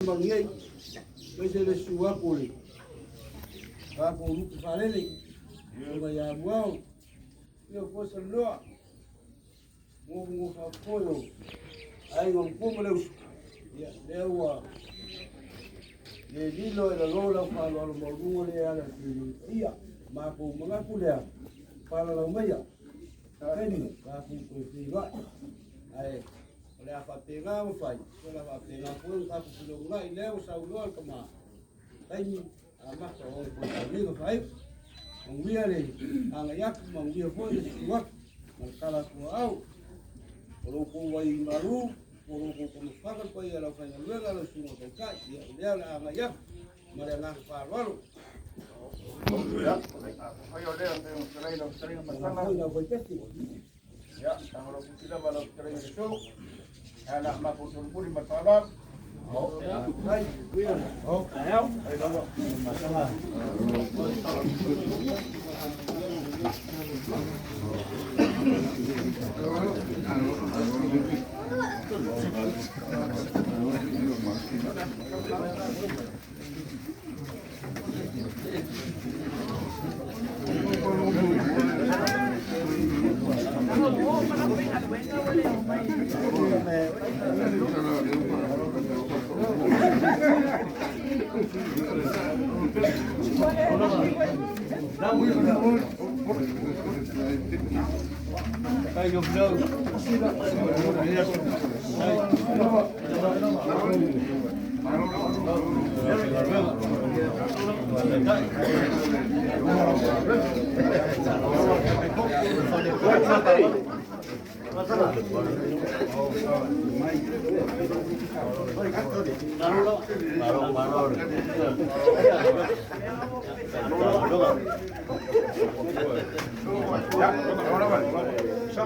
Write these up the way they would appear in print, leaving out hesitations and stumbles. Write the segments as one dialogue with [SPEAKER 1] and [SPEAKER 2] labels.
[SPEAKER 1] Manuia, aemaise le susu atu o le tatou lupe faalele, susuga ia Muao, ia foi Salanoa, nofonofo atu foi o aiga o Matua ma le uso, ia lea ua le lilo e lalo lau faaaloalo maualuga lea e ala i le paia. Matou manatu lea, falalau maia, taimi tatou toe feiloai. Ae o le a faapena ona fai, o le a faapena foi ona tatou felogonai, lea ua saunoa le tama, taimi amata o ona toe tauliga faaiu. Manuia le agai atu, manuia foi le susu atu ma le tala atu o aau. O lo outou wai malu, o lo outou tamafaga le paia o le aufaigaluega, lau susuga taitai, ia o lea o le a agai atu ma le agaga faaaloalo.
[SPEAKER 2] Ia, fai o lea, fetalai lau fetalaiga Masala.
[SPEAKER 1] Foi lau faipesi.
[SPEAKER 2] Ia, tangolo puti lava lau fetalaiga Leso. Ia, la matou solomuli ma le faaaloalo.
[SPEAKER 1] Ai, uia.
[SPEAKER 2] Ai lava. Ia, tangolo lava. Sa.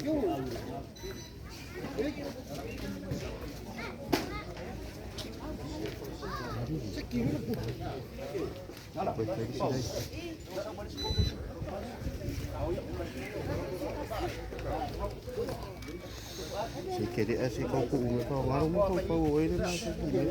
[SPEAKER 1] Yo.
[SPEAKER 3] Se querer se kau ku me pa waru mo kau pau oi le na se ku me.